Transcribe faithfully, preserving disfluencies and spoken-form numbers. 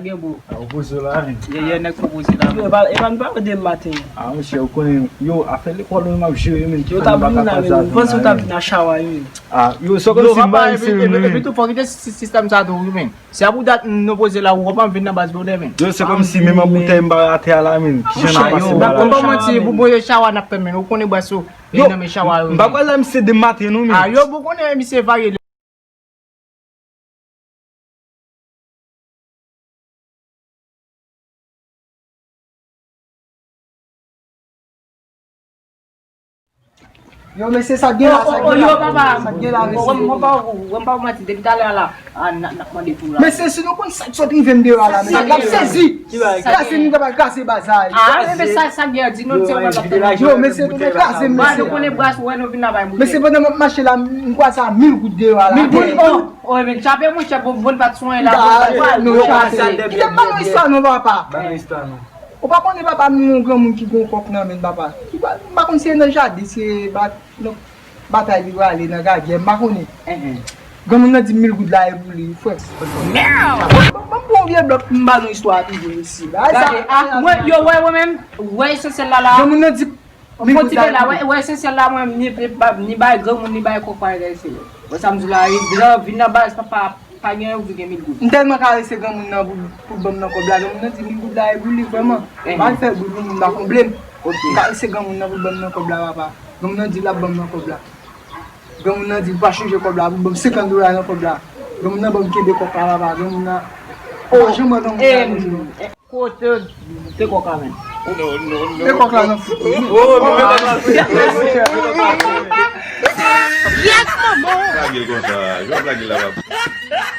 Gen bro. A, ou poze la, men. Ye, ye, nèg fò poze la, men. Yo, e pa, e pa, nou pa wè demen maten. A, mesye, ou konnen, yo, afè lekòl, yo, m ap jere, men. Yo t ap vin la, men. Ou panse yo t ap vin a chawa, men. A, yo, se kòmsi m pa eseye, men. Epi tou, fò kite sistèm sa tou, wi, men. Si a pou dat nou poze la, ou konprann vin nan baz pou demen. Yo, se kòmsi menm an boutèy m pa atè a la, men. Kijan n ap pase ba la? Ou pa manti, pou poze chawa n ap fè, men. Ou konnen bwès ou, e nan men chawa yo, m pa kwè la, misye demen maten, non, men. A, yo, bon, konnen misye varye. Yo, mesye, sa k gen la, sa k gen la? Yo, papa, sa k gen la, mesye? Mwen pa, mwen pa manti, depi talè a la, a, n ap mande pou la. Mesye, si nou konn sa k sot rive m deyò a la, mesye, n ap sezi. Kraze, nou ta pral kraze baz la. A, men sa, sa k gen, di nou, ti yon bagay. Yo, mesye, nou te kraze m, mesye. Nou konnen bras, wè, nou vin la bay bouteille. Mesye, pandan m ap mache la, m kwaze a mil goud deyò a la. Mil goud? Oh, men chape, monchè, bon, bon, pa t sonnen la, bon, pa t sonnen. Non, chape. Kite m ba nou istwa, non, papa. Ba nou istwa, non. Ou pa konnen papa m yon granmoun ki gon kòk nan men l, papa. Ki pa, m pa konn si e nan jaden, si e ba, nan batay li prale, nan gagyè, m pa konnen. Granmoun nan di mil goud la e pou li, frè. Ban m pran yon vye blòk pou m ba nou istwa a pi vo isi. Gade, a, mwen, yo, wè, wè menm, wè esansyèl la, la. Granmoun nan di, mil goud la e pou li. Wè, wè esansyèl la, mwen, ni, ni bay granmoun, ni bay kòk pa enterese yo. Wè sa m di w la, e, vin nan baz, papa, pa gen yon ki gen mil goud. M tèlman karese granmoun nan pou, pou l ban m nan kòb la. Granmoun nan di mil goud la e pou li vrèman. M al fè bri pou moun pa konble m. M karese granmoun nan pou l ban m nan kòb la, papa. Granmoun nan di l ap ban m nan kòb la. Granmoun nan di l pa chanje kòb la, pou l ban m senkant dola nan kòb la. Granmoun nan ban m kenbe kòk la, papa. Granmoun nan, ou pa janm wè granmoun nan konsa. Kote te kòk la menm? Te kòk la nan fout. Yes, manman! Plage l konsa, jan w plage l la, papa.